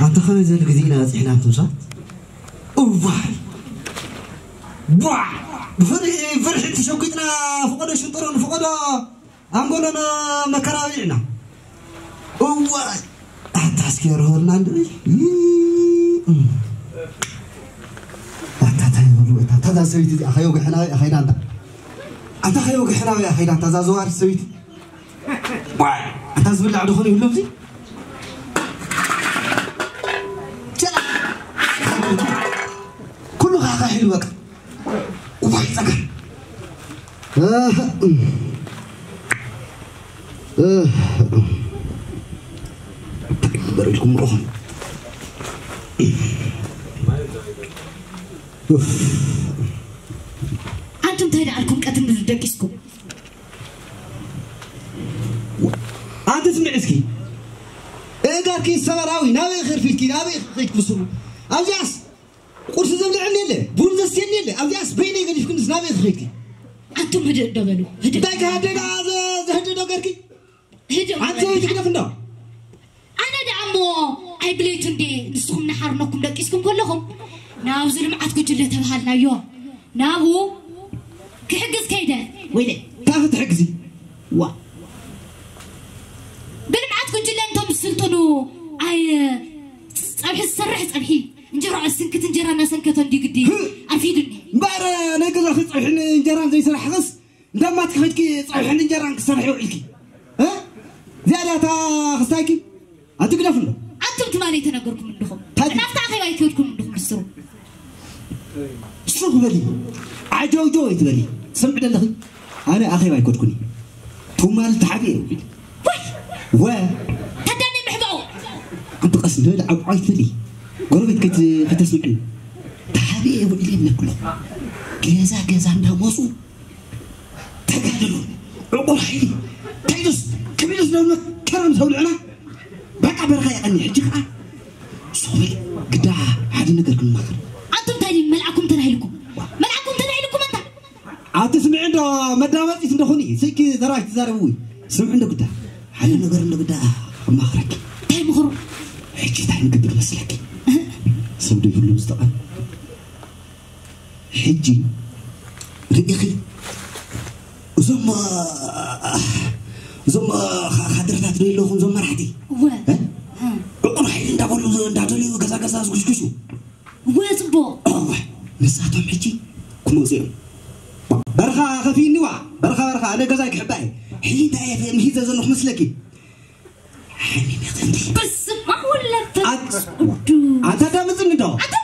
ኣንተ ኸመይ ዝበለ ግዜ ኢና በጺሕና ኣብቲ ምሻ? እዋይ! ቧዕ! ብፍርሒ፣ ፍርሒ ተሸጒጥና፣ ፍቐዶ ሽንጥሮን፣ ፍቐዶ ኣንጎሎን መከራ በሊዕና። እዋይ! ኣታ እስኪ የርሆልና እንድዒ። ኣታ እንታይ ይበሉ እታ፣ እታ እዛ ሰበይቲ እዚኣ ኸየውግሐና ወይ ኣኸይዳ እንታ። ኣታ ኸየውግሐና ወይ ኣኸይዳ እንታ እዛ ዘዋሪት ሰበይቲ። ዋይ! ኣታ ዝብላዕ ዶ ኾን ይብሉ እዚ? ቸላ! ኩሉ ኻኻ ሒሉ በቃ። እዋይ ጸጋ። በሪልኩም ርኹም። ኣንቱም እንታይ ደኣልኩም ቀትሪ ደቂስኩም? ኣንቲ ስምዒ እስኪ። እጋርኪ ሰበራዊ ናበይ ኸርፊድኪ ናበይ ኸይድኪ ብስሩ? ኣብዚኣስ ቁርሲ ዘብልዐኒ የለ፣ ቡን ዘስትየኒ የለ። ኣብዚኣስ በይነይ ገዲፍክንስ ናበይ ኸይድኪ? ኣንቱም ህድእ እንዶ በሉ፣ ህድእ። እንታይ ክሃድእ ደኣ ዘ-፣ ዘህድእ ዶ ገርኪ? ህድእ ኣንቲ በሉ። ሰበይቲ ግደፍ እንዶ። ኣነ ደኣ እሞ ኣይብለይቱ እንዴ፣ ንስኹም ንሓርነኩም ደቂስኩም ከለኹም ናብዚ ልምዓት ጉጅለ ተባሃልናዮ ናብኡ ክሕግዝ ከይደ። ወይለ። እንታይ ክትሕግዚ? ዋ። ብልምዓት ጉጅለ እንቶም ዝስልጥኑ ኣይ ጸብሒ ዝሰርሕ ጸብሒ እንጀራ ስንክት እንጀራ እናሰንከተ እንዲ ግዲ ኣርፊዱኒ። እምበኣር ናይ ገዛኺ ጸብሕን እንጀራን ዘይሰራሕኽስ እንዳማትኪ ኸድኪ ጸብሕን እንጀራን ክሰርሒ ውዒልኪ። እ? እዚኣ ድያ እታ ክስታይኪ? ኣቲ ግደፍ ኣሎ። ኣንቱም ትማሊ ኣይተነገርኩም እንድኹም። እንታይ? ናብታ ኣኼባ ኣይከድኩም እንድኹም ብስሩ። ሱቕ በሊ። ዓጀውጀው ኣይትበሊ። ትሰምዒ ደለኺ? ኣነ ኣኼባ ኣይከድኩን። ትማሊ ተሓቢኤ ውዒለ። ወይ! ወ- ተዳኒ ምሕባኡ። ኣንቲ ቀስ እንዶ ኢለ ዓው ዓው ኣይትበሊ። ጎረቤት ከይት-፣ ከይተስምዕኒ። ተሓቢኤ ውዒለ ይብለኩ ኣለኹ። ገዛ ገዛ እንዳመፁ ተጋደሉ፣ ዕቑር ሓይሊ፣ እንታይ ኢሉስ፣ ከመይ ኢሉስ ናብ መከራ ምስ ኣውልዕና፣ በቃ በረኻ የቐኒ። ሕጂ ኸዓ፣ ሶበል፣ ግዳ ሓደ ነገር ክንማኸር። ኣንቱም እንታይ ድዩ መልኣኩም ተናሂልኩም? መልኣኩም ተናሂልኩም ኣንታ? ኣቲ ስምዒ እንዶ መዳመፂት እንዶ ኹኒ፣ ስኪ ዘራሽ ትዛረብዊ። ስምዒ እንዶ ግዳ፣ ሓደ ነገር እንዶ ግዳ ክማኸረኪ። እንታይ ምኽሩ? ሕጂ እንታይ ንገብር መስለኪ? እህ። ሰብ ዶ ይህሉ ዝጠቐም? ሕጂ ርኢኺ እዞም፣ እዞም ካ-፣ ካድረታት ዶ የለኹም እዞም መራሕቲ? እወ። እ? እ። ዕቑር ሓይሊ እንዳበሉ እንዳደለዩ ገዛ ገዛ ዝጉሽጉሹ። እወ፣ ጽቡቕ። እወ፣ ንሳቶም ሕጂ ክመጹ እዮም። በርኻ ከፊእኒዋ፣ በርኻ፣ በርኻ፣ ኣነ ገዛይ ክሕባእ እየ። ሕጂ እንታይ እየ ምሂዘ ዘለኹ መስለኪ? ሓሚመ ክንዲ። በስመ አብ ወወልድ ወመንፈስ ኣት-፣ ቅዱስ። ኣታ ኣዳምፅኒ ዶ? ኣታ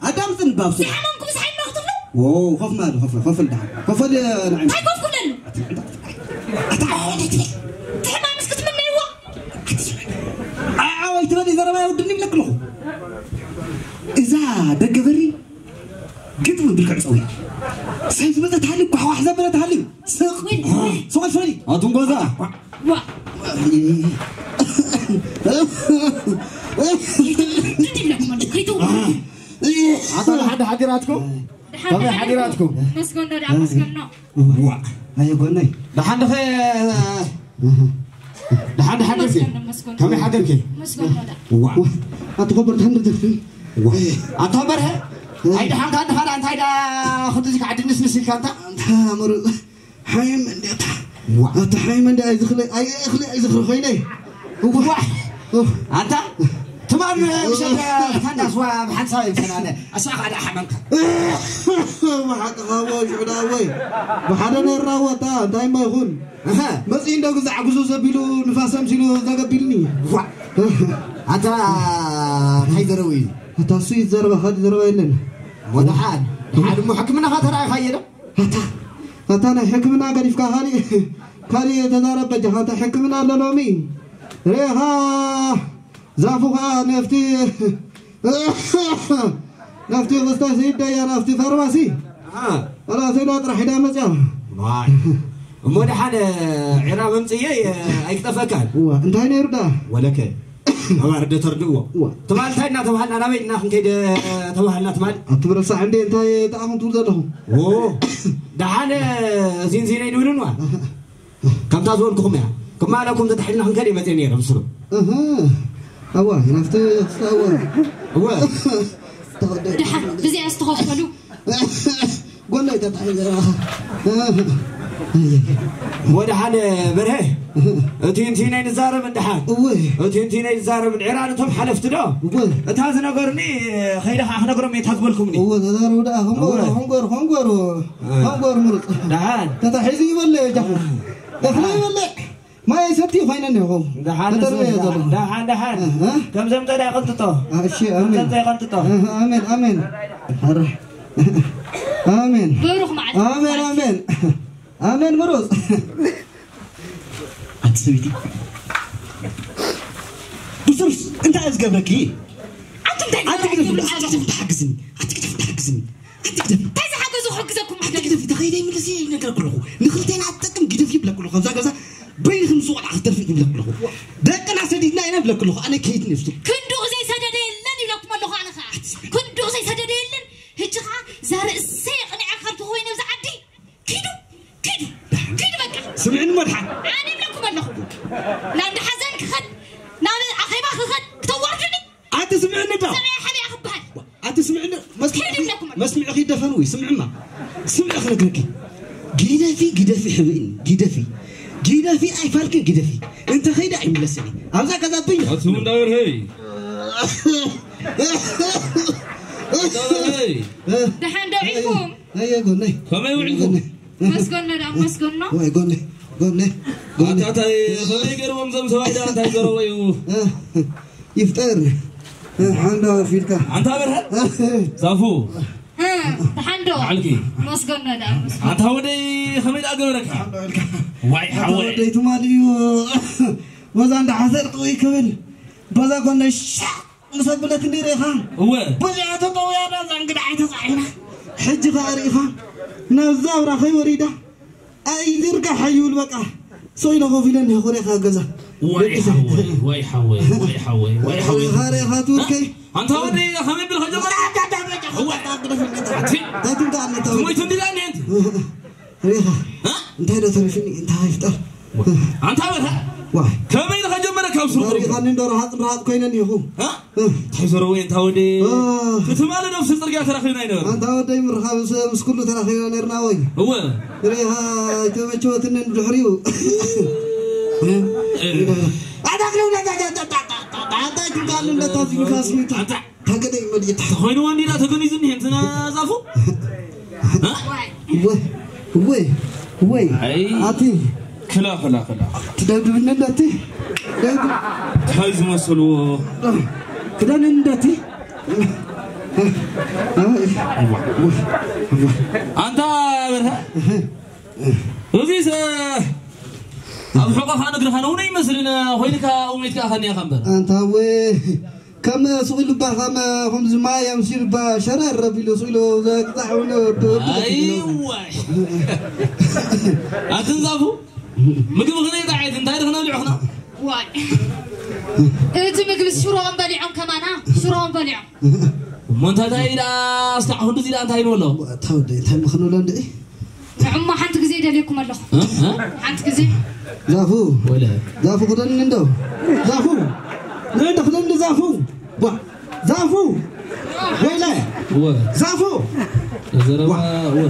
ኣዳምፅኒ ባብሱ። ዝሓመምኩ ምስ ሓሚመ ክትብሉ? ዎ፣ ኮፍ ማሉ፣ ኮፍ፣ ኮፍ ልዳ። ኮፍ ል-፣ ንዓይ። እንታይ ኮፍ ክብለሉ? ኣታ ዓወት ትበል። እቲ ሕማም እስኪ ትምነይዎ። ኣታ ዓወት ትበል፣ ዘረባ ይወድኒ ይብለክ ኣለኹ። እዛ ደገ በሪ ግጥሚ ብልክዕ ፀውያ። ሰብ ዝበለ ተሃልዩ፣ ኳሕኳሕ ዘበለ ተሃልዩ። ስቕ። ወይ፣ ወይ። ስቕ በል፣ ስቕ በል። ኣቱም ጎዛ። ዋ። ኣታ ሓደ ሓዲራትኩም? ከመይ ሓዲራትኩም? መስገኖ ደኣ መስገኖ። ዋ። ኣየ ጎነይ። ደሓን ዲኺ? ደሓን፣ ደሓን ዲኺ? መስገኖ፣ መስገኖ። ከመይ ሓደርኪ? መስገኖ ደኣ። ዋ። ኣቲ ኮበር ደሓን ዶ ዲኺ? ዋ። ኣታ በርሀ? ኣይ ደሓን ካን ደሓን እንታይ ዳ ኹሉ ዚካ ዓዲ ንስንስ ኢልካ ኣንታ? ኣንታ መሩ-፣ ሓይም እንዴታ። ዋ። ኣታ ሓይም እንዴ ኣይዝኽለ-፣ ኣይ እኽሊ ኣይዝኽሪ ኮይነ። ዋ። ኡፍ። ኣንታ ትማል ምሸት ታንዳ ስዋ ብሓንሳብ ይምሰናነ። ኣስኻ ደኣ ሓመምካ። ብሓቂ ኻዎ ሽዑ ደኣ ወይ። ብሓደ ነራዎ ኣታ እንታይ እማ ይኹን። ኣሃ። መጺኡ እንዶ ግዛዕ ጉዞ ዘቢሉ ንፋስ ኣምሲሉ ዘገቢልኒ። ዋ። ኣታ እንታይ ዘረዊ? ኣታ እሱ ይዘረባ፣ ካልእ ዘረባ የለን። ወደሓን፣ ደሓን እሞ ሕክምናኻ ተራኢኻዮ ዶ? ኣታ፣ ኣታ ናይ ሕክምና ገዲፍካ ካልእ፣ ካልእ ተዛረብ በጃኻ። ኣታ ሕክምና ኣሎ ሎሚ። ርኢኻ ዛፉ ኸኣ ነፍቲ፣ ነፍቲ ክስታይ ስይደያ ናብቲ ፋርማሲ። ኣሃ። ኣላ ስኢላ ጥራሕ ኢዳ መጽያ። ዋይ። እሞ ደሓን ዒራ መምጽየይ ኣይክጠፈካን። እዋ፣ እንታይ ነይሩ ደኣ? ወለከ። ኣባር ዶ ተርድእዎ? እዋ። ትማል እንታይ እናተባሃልና ናበይ ኢና ክንከይድ ተባሃልና ትማል? ኣቲ ብረሳዕ እንዴ እንታይ ደኣ ትብሉ ዘለኹም? ዎ። ደሓን ዚንዚነይ ንብልንዋ? ኣሃ። ከምታ ዝበልኩኹም እያ። ክማለኩም ተታሒልና ክንከድ እየ መፅየ ነይረ ብስሩ። እህ። እዋ ናፍቲ ክስታወ እዋ ድሓን ብዚኣ ዝተኸፈሉ ጎለይ ተታሒዘ ወድሓን በርሀ እቲ እንቲነይ ንዛረብ እንድሓን እወ እቲ እንቲነይ ንዛረብ ዕራ ነቶም ሓለፍቲ ዶ እወ እታ ዝነገርኒ ከይደ ከዓ ክነግሮም እየ እታ ዝበልኩምኒ እወ ተዛረቡ ደኣ ከምገሩ ከምገሩ ከምገሩ ከምገሩ ምሩፅ ደሓን ተታሒዙ ይበለ ጃኹ እኽለ ይበለ ማይ ሰቲ ኮይነ እኒኹ ደሓን ተደርበ እየ ዘሎ ደሓን ደሓን እህ፣ ከምዘምፀዳ ይቐንጥጦ እሺ ኣሜን ከምዘምፀ ይቐንጥጦ እህ፣ ኣሜን ኣሜን ኧረ፣ ኣሜን ብሩኽ መዓልቲ ኣሜን ኣሜን ኣሜን ምሩፅ ኣቲ ሰበይቲ ብሱርስ እንታይ እየ ዝገብረኪ ኣቲ እንታይ ኣቲ ግደፍ ትብሉ? ኣቲ ግደፍ ትሓግዝኒ ኣቲ ግደፍ ትሓግዝኒ ኣቲ ግደፍ እንታይ ዝሓገዙ ክሕግዘኩም ኣቲ ግደፍ ተኸይደ ይምልስ እየ ይነገር ኣለኹ ንክልቴና ኣትጠቅም ግደፍ ይብለኩ ኣለኹ ኣብዛ ገዛ በይንኹም ምስ ቆልዓ ክትደርፊ ይብለኩ ኣለኹ ደቅና ሰዲድና ኢና ይብለኩ ኣለኹ ኣነ ከይድ ነፍሱ ክንድኡ ዘይሰደደ የለን ይብለኩም ኣለኹ ኣነ ከዓ ክንድኡ ዘይሰደደ የለን ሕጂ ከዓ እዛ ርእሰይ የቕኒዐ ካብ ተኾይነ ኣብዚ ዓዲ ኪዱ ኪዱ ኪዱ በቃ ስምዕኒ መድሓን ኣነ ይብለኩም ኣለኹ ናብ እንዳ ሓዘን ክኸድ ናብ ኣኼባ ክኸድ ክተዋርዱኒ ኣቲ ስምዕኒ ዶ ሰብያ ሓብያ ክበሃል ኣቲ ስምዕኒ መስምዕ ኪዱ ይብለኩም ኣለኹ መስምዕ ከይደፈን ወይ ስምዕማ ስምዕ ክነግረኪ ግደፊ ግደፊ ሕብእኒ ግደፊ ግደፊ ኣይፋልክን ግደፊ እንተ ኸይዳ ኣይምለስን እዩ ኣብዛ ገዛ በይ ኣቲ እንዳበርሀይ እንዳበርሀይ ደሓን ደው ኢልኩም ኣየ ጎነይ ከመይ ውዒልኩም? መስገኖ ደኣ መስገኖ። ወይ ጎነይ ጎነይ ጎነይ። ኣታ እንታይ ከመይ ገይርዎም እዞም ሰብኣይ ደኣ እንታይ ዘረቦ እዩ? ይፍጠር ሓንዳ ፊልካ። ኣንታ በርሀ ዛፉ እ፣ ተሓንዶ። ባዕልኪ። መስገኖ ደኣ። ኣንታ ወደይ ከመይ ደኣ ገበረካ? ዋይ ሓወይ። ወደይ ትማሊ እዩ። በዛ እንዳ ሓሰር ጥውይ ክብል በዛ ጎነይ ሻዕ ምስ ኣበለት እንዲ ርኢኻ እወ። በዚኣ ተጠውያ ዳ እዛ እንግዳ ኣይተጻዒና። ሕጂ ኸኣ ርኢኻ ናብዛ ኣብራኸይ ወሪዳ። ኣይ ዝርጋሕ ኣይብል በቃ። ሰው ኢለ ኮፍ ኢለ እኒሀ ኮሪኻ ገዛ። ወይ ሓወይ፣ ወይ ሓወይ፣ ወይ ሓወይ፣ ወይ ሓወይ። ሪኢኻ ሪኢኻ ትውከይ። ኣንታ ወዲ ከመይ ብል ከጀመረ? ኣቲ እንታይ ትምጣ ኣለ ተው። ሞይቱ እንዲላ እኒሀ ኣንቲ። ሪኢኻ እ? እንታይ ዶ ተሪፍኒ እንታይ ይፍጠር? ኣንታ በርሀ ዋይ ከመይ ኢልካ ጀመረ ካብ ስሩ ሪኢኻኒ እንዶ ረሃፅ ረሃፅ ኮይነ እኒኹ። እ? እንታይ ዘረወ ኣንታ ወዲ እ። ትማሊ ነብሲ ፅርግያ ተራኺብና ይነበረ። ኣንታ ወደይ ምርኻብ ምስ ምስ ኩሉ ተራኺብና ነርና ወይ? እወ። ሪኢኻ ኣይተመቸወትኒ ድሕሪኡ። ኣታ ክለውና ኣታ ትንካሉ እንደታ ዝንካስ ኣታ ተገደ ይመድየት ተኾይኑ ወንዲና ተገኒዙ እኒሄ እንትና ዛፉ? እ? ወይ ወይ ወይ ኣቲ ክላ ክላ ክላ ትደብድብኒ እንዳቲ ደብድብ እንታይ ዝመስልዎ ክዳን እንዳቲ ኣንታ በርሀ እዚስ ኣብ ሕቆኻ ንግርኻ ነውነ ይመስልን ኮይንካ ውሜትካ ከኒያ ከንበር ኣንታ ወይ ከም ስቕ ኢሉ እባ ከም ከምዚ ማይ ኣምሲሉ እባ ሸረር ኣቢሉ ስቕ ኢሉ ዘቅጣዕ እውን ኣይዋይ ኣትንዛፉ ምግቢ ክነይ ጣዕት እንታይ ድኽነብልዑኽና ዋይ እቲ ምግቢ ሽሮኦም በሊዖም ከማና ሽሮኦም በሊዖም እሞ እንታይ እንታይ ኢላ ኣስታዕ ክንዱዚ ኢላ እንታይ ኢልዎ ኣሎ ታውደ እንታይ ምኽንብሎ እንድዒ ንዕሞ ሓንቲ ግዜ ደልየኩም ኣለኹ እ? እ? ሓንቲ ግዜ ዛፉ ወለ ዛፉ ክደኒ እንዶ ዛፉ ንእንዶ ክደኒ ዛፉ ዋ ዛፉ ወይለ እወ ዛፉ ዘረባ እወ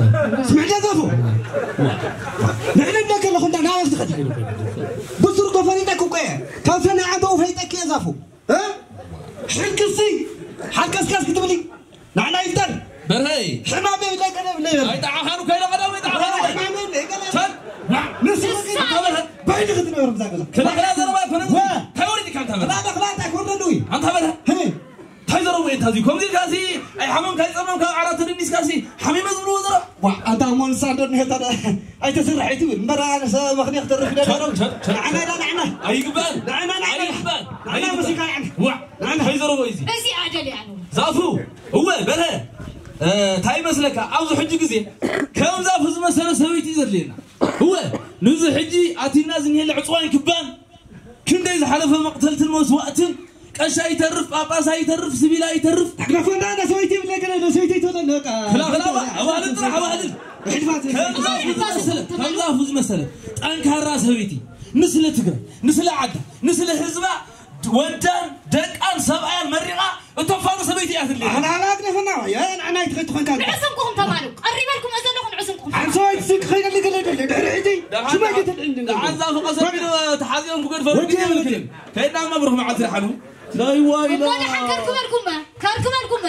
ስምዕዳ ዛፉ ንሕነ እንዶ ከለኹ እንዳ ናበስ ትኸዲ ብሱር እኮ ፈሊጠክ እኮ እየ ካብ ሰናዓተው ፈሊጠክ እየ ዛፉ እ? ሕልክሲ ሓልከስካስ ክትብሊ ንዓና ይፍጠር በርሀይ ሕማም የብለይ ቀደም ነበር ኣይጠዓኻኑ ከይደ ቀደም ኣይጠዓኻኑ ሕማም የብለይ ቀደም ሰል ንሱ ንሳ በርሀ በይኒ ክትነብር ብዛ ገዛ ክላክላ ዘረባ ኮነ ወ- ከወሪድ ካንታ በርሀ ክላተ ክላተ ኣይኮነሉ እዩ ኣንታ በርሀ ህ እንታይ ዘረቡ እንታ እዚ ከምዚ ኢልካ እዚ ኣይሓመምካ ኣይጸመምካ ዓራት ተደኒስካ እዚ ሓሚመ ዝብልዎ ዘረባ ዋ ኣንታ እሞ ንሳ እንዶ ንሄታ ኣይተስርሐ ኣይትብል እምበር ኣነ ሰብ መኽንያ ክተርፍ ኢለ ነይረ ንዓና ኢላ ንዓና ኣይግባእን ንዓና ንዓና ኣይግባእን ንዓና መሲካ ንዓና ዋ ንዓና እንታይ ዘረቦ እዩ እዚ እዚኣ ደልያ ኣለዎ ዛፉ እወ በርሀ እንታይ ይመስለካ ኣብዚ ሕጂ ግዜ ከም ዛፉ ዝመሰለ ሰበይቲ እዩ ዘድልየና እወ ንዚ ሕጂ ኣቲና ዝኒሄለ ዕፅዋን ክባን ክንደይ ዝሓለፈ መቕተልትን መስዋእትን ቀሻ ይተርፍ ጳጳሳ ይተርፍ ስቢላ ይተርፍ ኣግዳፎ እንዳ እንዳ ሰበይቲ ይብለይ ገለ እንዳ ሰበይቲ ይትወለ በቃ ክላኽላ ኣዋህልል ጥራሕ ኣዋህልል ሕልፋት ከምዛፉ ዝመሰለ ከምዛፉ ዝመሰለ ጠንካራ ሰበይቲ ንስለ ትግራይ ንስለ ዓዳ ንስለ ህዝባ ወዳን ደቃን ሰብኣያን መሪቓ እተፋኑ ሰበይቲ እያ ትድልየኒ። ኣና ኣና ግደፈና፣ ያ ኣና ኣና ይትኸት ትኾንካ። ንዕስንኩኹም ተማሉ። ቀሪበልኩም እዘለኹም ንዕስንኩኹም። ሓንቲ ሰበይቲ ስንቂ ኸይደሊ ገለ ገለ ድሕሪ ሕጂ ደሓን ሽማይ ደሓን ገተልዕል ደሓን ዛፉ ቀስ ኣቢሉ ተሓዚኦም ክገድፈሉ ወዲ ግዜ ወዲ። የብልክን። ከይድና እማ ብሩኽ መዓልቲ ደሓኑ። ናይ ዋይ እሞ ደሓን ከርክበልኩመ፣ ከርክበልኩመ።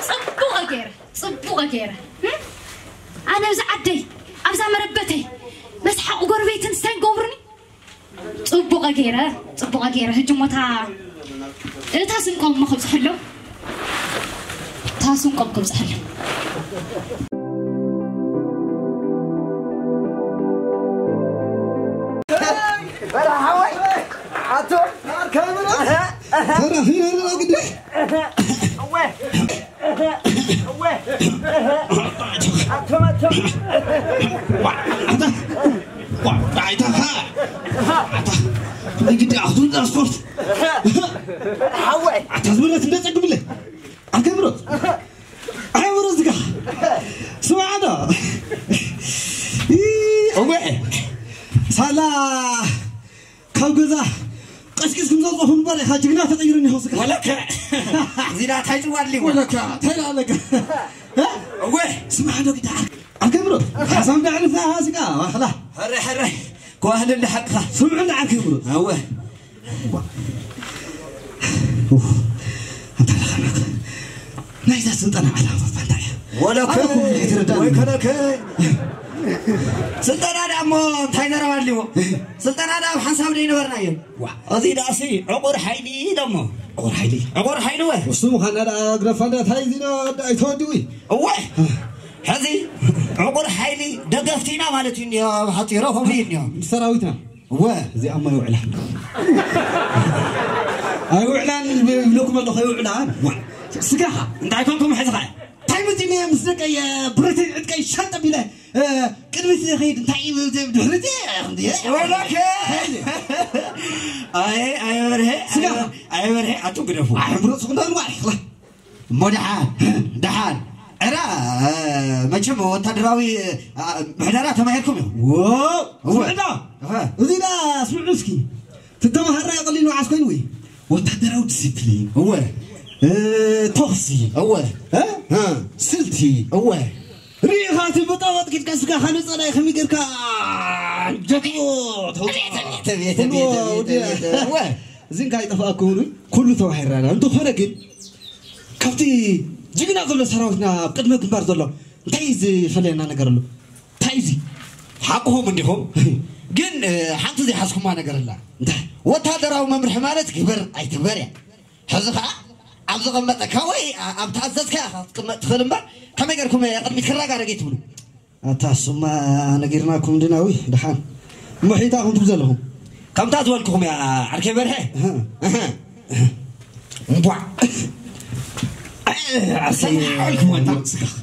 ጽቡቕ ገይረ፣ ጽቡቕ ገይረ። እም? ኣነ ኣብዚ ዓደይ፣ ኣብዛ መረበተይ፣ መስሓቕ ጎረቤትን ሰን ገብሩኒ። ጽቡቐ ገይረ፣ ጽቡቐ ገይረ። ሕጂ እሞ እታ፣ እታ ስንቆም እሞ ከብጽሐሎም። እታ ስንቆም ከብጽሐሎም። በላ ሓወይ፣ ኣቶ፣ ኣሃ፣ ኣሃ። ተረኺብና ግዲ። እወ። ሓወይ ኣታ ዝብለት እንደ ጸግብለ ኣገብሮት ኣገብሮት ዝጋ ስማዕዶ እወ ሳላ ካብ ገዛ ቀስቂስኩም ዘውፅኹም እምበር ኢኻ ጅግና ተቐይሩ እኒሆ ስጋ። ወለከ እዚዳ ታይ ጽዋር ሊሞ። ወለከ ታይ ኣለካ? እወ ስማዕ ዶ ግዳ ኣገብሮ ሓሳብ ዳዕርፍና ስጋ ዋኽላ። ሕረ ሕረ ከዋህልል ሓቅኻ። ስምዑ ዳዓር ገብሮ። እወ ኡፍ፣ ኣንታ ደኸመክ። ናይዛ ስልጠና ዓላማ እኳ እንታይ እያ? ወለከ ኣነ እኮ ኣይተረዳእን ወይ እየ። ከለከ። ስልጠና ደኣ እሞ እንታይ ዘረባ ኣልዎ? ስልጠና ደኣ ኣብ ሓንሳብ ደይ ነበርና እዮም። ዋ። እዚ ደኣሲ ዕቑር ሓይሊ ኢሎሞ። ዕቑር ሓይሊ? ዕቑር ሓይሊ ወ? እሱ ምዃና ደኣ ግደፋ እንዳ እንታይ እዚ ዶ ኣይተወዲኡ እዩ? እወ። ሕዚ ዕቑር ሓይሊ ደገፍቲና ማለት እዩ እኒኦ፣ ኣብ ሓፂሮ ከምኡ እዩ እኒኦ። ምስ ሰራዊትና? እወ። እዚኣማ ይውዕላ። ኣይውዕላን ይብለኩም ኣለኹ፣ ኣይውዕላን። ዋ፣ ስጋኻ እንታይ ኮንኩም ሕዝኻ? እንታይ መፂኒ ምስ ደቀይ ብረተይ ዕጥቀይ ሻጥ ኣቢለ፣ እ፣ ቅድሚት ይኸይድ፣ እንታይ እዩ ድሕሪት እዩ፣ እንዴ? ወላከ። ኣየ፣ ኣየ በርሄ፣ ስጋኻ። ኣየ በርሄ፣ ኣቱም ግደፉ። ኣይ፣ ብረፅኹም እንዳልዋ፣ ይኽላ። እሞ ደሓን፣ ደሓን። ዕራ፣ እ፣ መቸም ወታደራዊ፣ እ፣ ምሕደራ ተማሂርኩም ኢኹም። ዎ፣ እወ። ስምዕዳ። እኸ። እዚ ዳ ስምዑ እስኪ። ትተማሃራ ቀሊል መዓስ ኮይኑ ወይ? ወታደራዊ ዲሲፕሊን። እወ። እ፣ ተኹሲ። እወ። እ? እ። ስልቲ። እወ። ሪኢኻ እቲ በጣ በጥቂጥካ ስጋ ካልእ ጸላኢ ከመይ ጌርካ ጀግኖ ተውፅኦ? ተቤት፣ ተቤት፣ ተቤት፣ ኩሉ ተቤት፣ ወዲ-፣ ተቤት። እወ። እዚ እንታይ ይጠፍኣኩም? ኩሉ ተባሂርና። እንተኾነ ግን ካብቲ ጅግና ዘሎ ሰራዊትና ኣብ ቅድመ ግንባር ዘሎ እንታይ ዝፈለየና ነገር ኣሎ? እንታይ እዚ? ሓቅኹም እንዲኹም። ግን፣ እ፣ ሓንቲ ዘይሓዝኩማ ነገር ኣላ። እንታይ? ወታደራዊ መምርሒ ማለት ግበር ኣይትግበር እያ። ሕዚ ኸዓ ኣብ ዝቐመጠካ ወይ ኣ-፣ ኣብ ተኣዘዝካ ኢኻ ክትቅመጥ ትኽእል እምበር ከመይ ገርኩም ቅድሚት ክረጋረግ ትብሉ? ኣታ እሱማ ነጊርናኩም ድና፣ ውይ፣ ደሓን። እሞ ሒታኹም ትብሉ ዘለኹም? ከምታ ዝበልኩኹም እያ፣ ዓርከይ በርሀ። እህ። እህ። እምቧዕ። ዓርከይ ሓልኩም ወንታ ስጋኽ።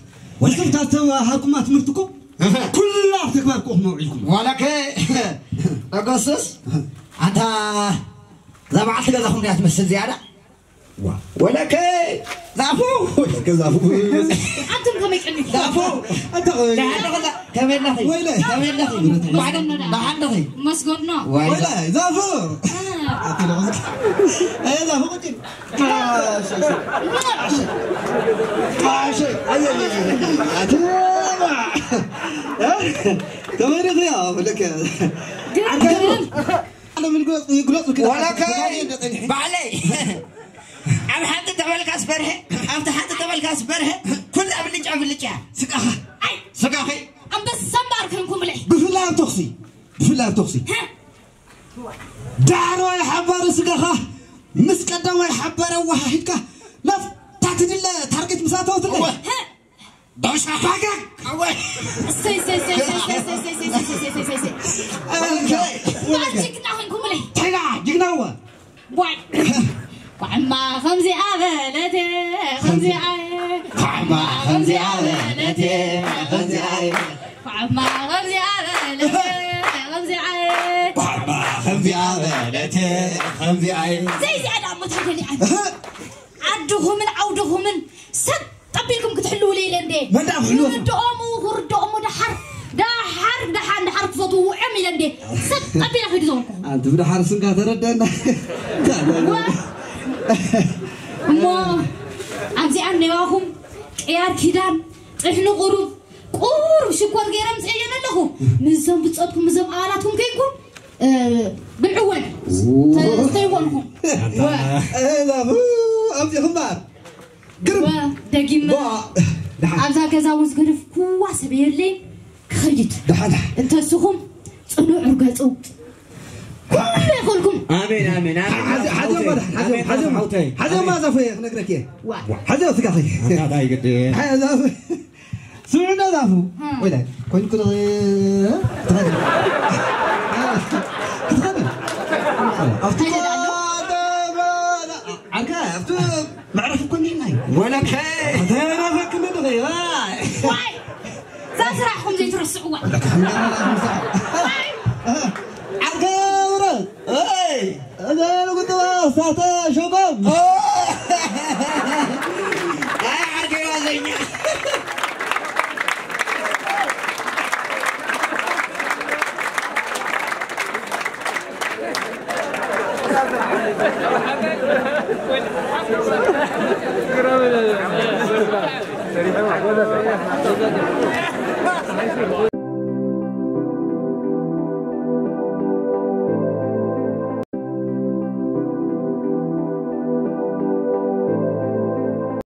ወስም ታተማ ሃኩማ ትምህርትኩም? እህ። ኩላ ኣብ ተግባር ክኹም ውዒልኩም። ዋላከ፣ ኣጎስቶስ፣ ኣንታ እዛ በዓልቲ ገዛኹም ድያ ትመስል ዝያዳ? ዋ፣ ወለከ ዛፉ፣ ወለከ ዛፉ። ኣንቱም ከመይ ቀኒኹም? ዛፉ፣ ኣንተ ኸ-፣ ደሓን ዶ ኸላ? ከመይ ኣለኺ? ወይለ። ከመይ ኣለኺ? መስገኖ ደኣ። ደሓን ዶኺ? መስገኖ። ዋይ። ወይለ፣ ዛፉ። አ። ኣቲ ዶ ኸ-፣ ኣየ ዛፉ ቁጭ። ኣሸ፣ ኣሸ። ኣሸ፣ ኣየ፣ ኣየ፣ ኣየ። ኣቲ፣ እ? ከመይ ዲኺ? ያ፣ ወለከ። ግን፣ ዓርከይ ግን፣ ኣነ ምን ግለጽ፣ ይግለጽ፣ ግን ወለከ፣ ተጋሪ እንደ ጸኒሐ። ባዕለይ። ኣብ ሓንቲ ተበልካስ በርሀ፣ ኣብቲ ሓንቲ ተበልካስ በርሀ፣ ኩላ ብልጫ ብልጫ። ስጋኻ። ኣይ። ስጋኺ። ኣንበሳ እምበኣር ከንኩምለይ። ብፍላይ ኣብ ተኹሲ፣ ብፍላይ ኣብ ተኹሲ። ሀ? ዳዕሮ ይሓባሪ ስጋኻ ምስ ቀዳማይ ሓባሪ ኣወሃሂድካ ናብታ ትድለ ታርጌት ምስ ኣተወትለይ። እወ። ሀ? ዶሻ ፋገግ! ኣወ! እሰይ፣ እሰይ፣ እሰይ። ኦኬ። ጅግና ኾንኩምለይ። ታይ ደኣ፣ ጅግና እወ። ዋይ። ኳዕማ ከምዚኣ በለቴ፣ ከምዚኣ እየ። ኳዕማ ከምዚኣ በለቴ፣ ከምዚኣ እየ። ኳዕማ ከምዚኣ በለቴ፣ ከምዚኣ እየ። ኳዕማ ከምዚኣ በለቴ፣ ከምዚኣ እየ። ዘይዚኣ ደኣ እሞ እንታይ ደሊዓኒ? እህ። ዓድኹምን ዓውድኹምን ሰብ ጠቢልኩም ክትሕልውለይ ኢለ እንዴ? መን ደኣ ክሕልወኩም? ክርድኦሙ፣ ክርድኦሙ ደሓር፣ ደሓር፣ ደሓር፣ ደሓር ክፈትዉ። ኢለ እንዴ ሰብ ኣቢላ ከይዱ ዘበልኩኹም። ኣንቲ ብድሓር ስንካ ተረደና። ዋ! እሞ ኣብዚኣ እኒዋኹም ቅያር ኪዳን፣ ጥሕኒ ቁሩብ፣ ቁሩብ ሽኮር ገይረ ምፅኤ ኣለኹ። ምስዞም ብፆትኩም፣ ምስዞም ኣባላትኩም ከይንኩም፣ እ፣ ብልዕወን ተ-፣ ተይኮንኩም። ዋ! እዛ፣ ቡ፣ ኣብዚኹም እምበር። ግርም። ዋ፣ ደጊመ። ዋ፣ ደሓን። ኣብዛ ገዛ እውን ዝገደፍኩዋ ሰብ የለይ። ክኸይድ። ደሓን፣ ደሓን። እንተስኹም ጽኑዕ ርገጹ። ኩሉ ይኹልኩም። ኣሜን፣ ኣሜን፣ ኣሜን። ሓዚ፣ ሓዚ ሓውተይ፣ እማ፣ ሓዚ፣ ኣሜን፣ ሓዚ እማ፣ ሓውተይ። ሓዚ እማ ኣሜን። ዛፉ እየ ክነግረኪ እየ። ዋ። ሓዚ ስጋኺ። ኣታ እንታይ ግዲ? ሓዚ ዛፉ። ስምዕና ዛፉ። እ። ወይላይ፣ ኮይንኩ ዶ፣ ትኸዲ? ትኸዲ? ኣብቲ እንታይ ደኣ ኣሎ? ዓርካ፣ ኣብቲ መዕረፊ እኮ እኒኤና እዩ። ወለከ። ተረፈክኒ ዶ፣ ዋይ። ዋይ! እዛ ስራሕኩም ዘይትረስዕዋ። ለካ ሓምዳና ዛፉ። ዋይ! ዓርካ፣ ብረ። እይ! እዛ ንጉጥባ ሳተ ሸጎም። ኦ! ኣይ፣ ዓርከይ ዋዘኛ።